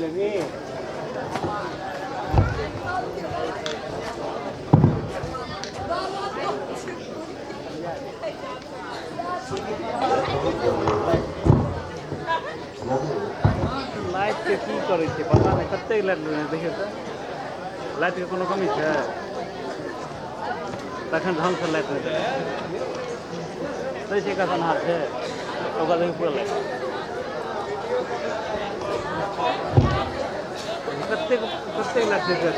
लेबही। लाइटके की करै छै पता नहि, कतेक लाइट लगेने देखियौ तऽ। लाइटके कोनो कमी छै? तखन ढङ्गसँ लाइट नहि देबै दै छै। कत अन्हार छै, ओकरा देखियौ पूरा लाइट कतेक कतेक लाइट छै से।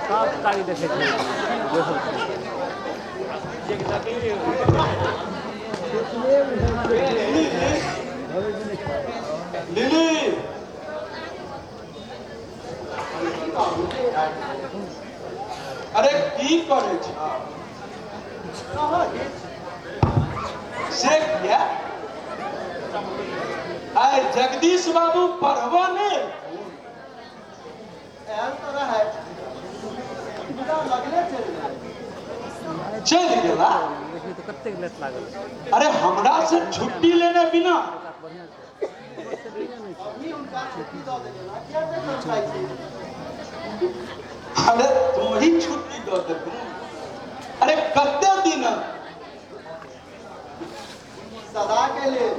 साफ कारी देखै छै बैसल छै। लिली, अरे की करै छ से? किया आइ जगदीश बाबू पढ़बो ने? आयल तऽ रहै, मुदा लगले चलि गेल। चलि गेला? देखियौ तऽ कतेक लाइट लागल छै। अरे, हमरा से छुट्टी लेने बिना? बढ़िआँ छै। हमही हुनका छुट्टी दऽ देलियनि हँ, किया एते तमसाइ छी? अरे, तू ही छुट्टी दऽ देबू? अरे, कते दिन? सदा के लेल।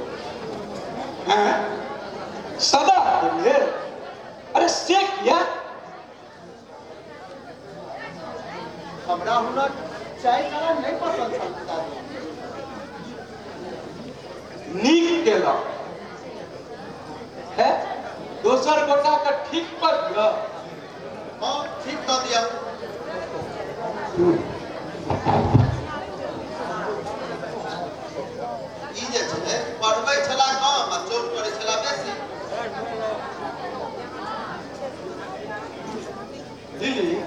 हैं? सदा के लेल? अरे, से किया? हमरा हुनक चाय कड़ा नहि पसंद छल पिताजी। नीक केलक है, दोसर गोटा के ठीक कर दिअ। हँ, ठीक कऽ दिअ। ई जे छलै, पढ़बै छला कम आ चोट करै छला बेसी। दिल्ली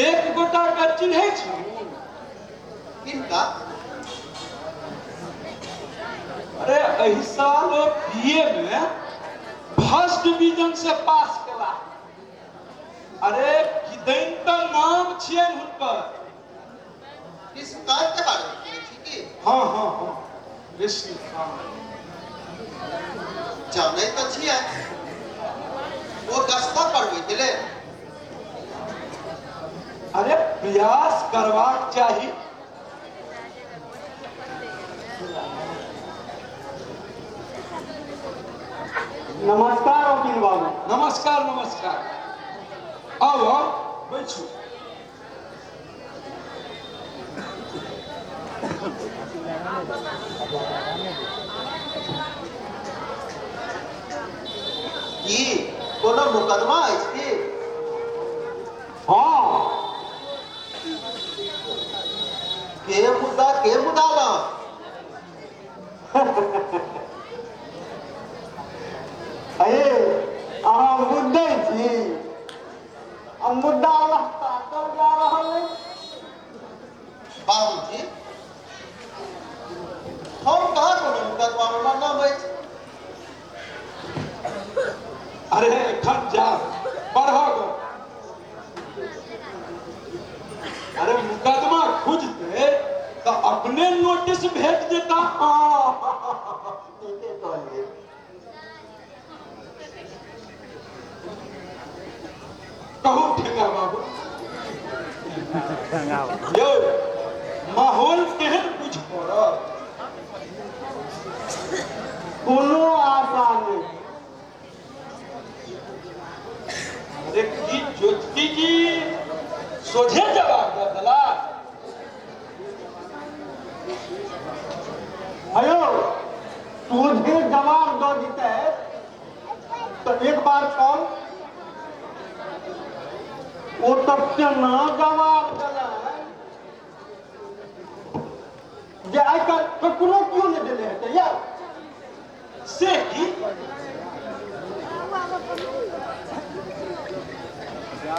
एक गोटा के चिन्है छी? किनका? अरे, एहि साल ओ बीए में फर्स्ट डिवीजन से पास केला। अरे, किदैन तऽ नाम छियनि हुनकर। कृष्णकांत के बारे मे सुनै छी की? हाँ, कृष्णकांत। जानै तऽ छियै, ओ गस्ता पढ़बै गेलै। अरे, प्रयास करबाक चाही। नमस्कार वकील बाबू। नमस्कार, नमस्कार। आउ आउ, बैठू। की कोनो मुकदमा अछि की? हँ। के मुद्दा, के मुद्दा ल? अरे, अहाँ मुद्दै छी आ मुद्दा ताकल जा रहल अछि। बाबूजी, हम कहाँ कोनो मुकदमा मे हमर नाम अछि? अरे, एखन जा पढ़ऽ गो। अरे, मुकदमा खुजतै तऽ अपने नोटिस भेट जेता। ठीके कहलियै। कहू ठेंगा बाबू। यौ, माहौल केहन बुझि पड़ल? कोनो आशा नहि। अरे, की ज्योति जी सोझे जवाब दऽ देला? हेयौ, सोझे जवाब दऽ दितै तऽ एक बार छल, ओ तऽ केना जवाब देलनि जे आइ काल्हि ककरो केओ नहि देने हेतै यौ। से की?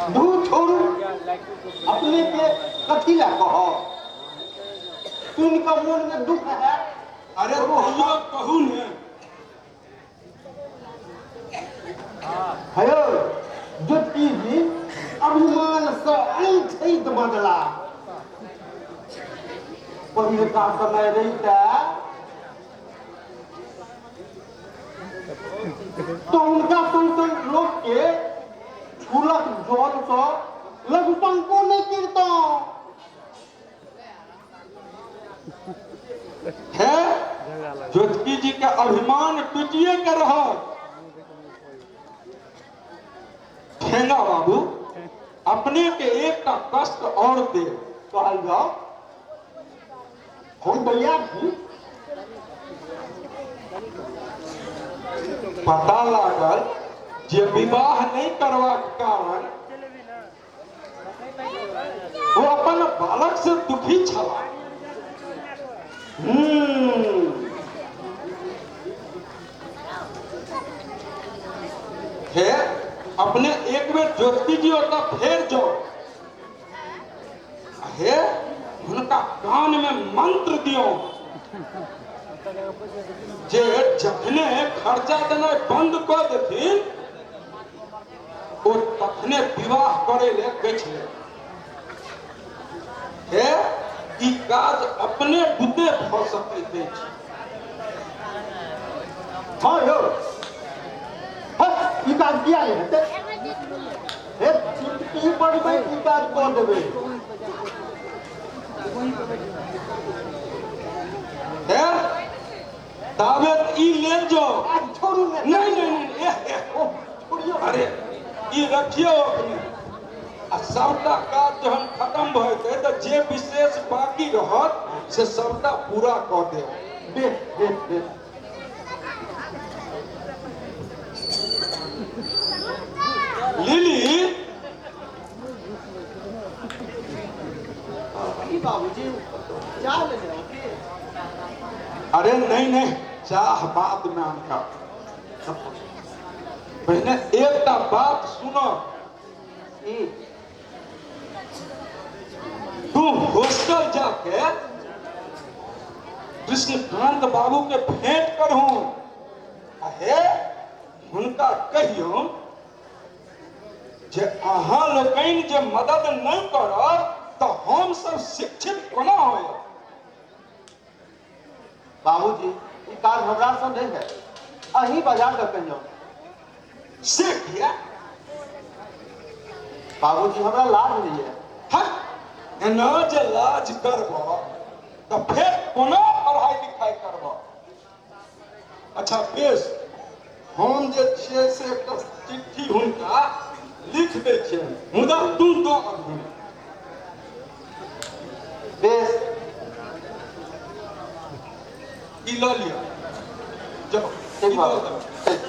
धू, छोड़ू, अपने के कथी लए कहब, सुनि कऽ मोनमे दुख है। अरे, तैयो कहू ने। हेयौ ज्योति जी, अभिमान से ऐंठैत बजला, पहिलका समय रहितै हे ज्योतिकी जी के अभिमान टूटिए के रहल। ठेंगा बाबू, अपने के एकटा कष्ट और दे। कहल जाओ, हम तैयार छी। पता लागल जे विवाह नहीं करबाक कारण ओ अपन बालक से दुखी छला। हे अपने एक बेर ज्योति जी ओतऽ फेर जाओ, हे हुनका कान में मंत्र दियो जे जखने खर्चा देनाइ बंद कऽ देथिन ओ तखने विवाह करे ले गछि ले। हे ई काज अपने बुते भऽ सकैत अछि। हँ यौ, हँ, ई काज किया नहि हेतै? हे चुटकी बढ़बै ई काज कऽ देबै। हे ताबे ई लेल जाओ। आ छोड़ू ने। नहीं नहीं नहीं, एह, एह, ओ छोड़ियौ। अरे ई रखियौ अपने, आ सबटा काज जहन खत्म भऽ जेतै तऽ जे विशेष बाकी रहत से सबटा पूरा कऽ देब। बेस बेस बेस। लिली। की बाबूजी, चाह लेने आउ की? अरे नहीं नहीं, चाह बाद में आनका, पहिने एकटा बात सुनो। की? तू हॉस्टल जाके कृष्णकांत बाबू के भेंट करहूं, आ हे हुनका कहियौ जे अहाँ लोकनि जे मदद नहि करब तऽ हम सब शिक्षित कोना होयब? बाबूजी, ई काज हमरा से नहीं है, अहीं बाजार के कहियौ। से किया? बाबूजी, हमरा लाज नहीं है। हट, एना जे लाज करब तऽ फेर कोना पढ़ाई लिखाई करब? अच्छा बेस, हम जे छियै से एकटा चिट्ठी हुनका लिख दै छियनि, मुदा तू दऽ अबही। बेस। ई लऽ लिअ, जाउ। ठीक ई बात। दऽ देबै। ठीक।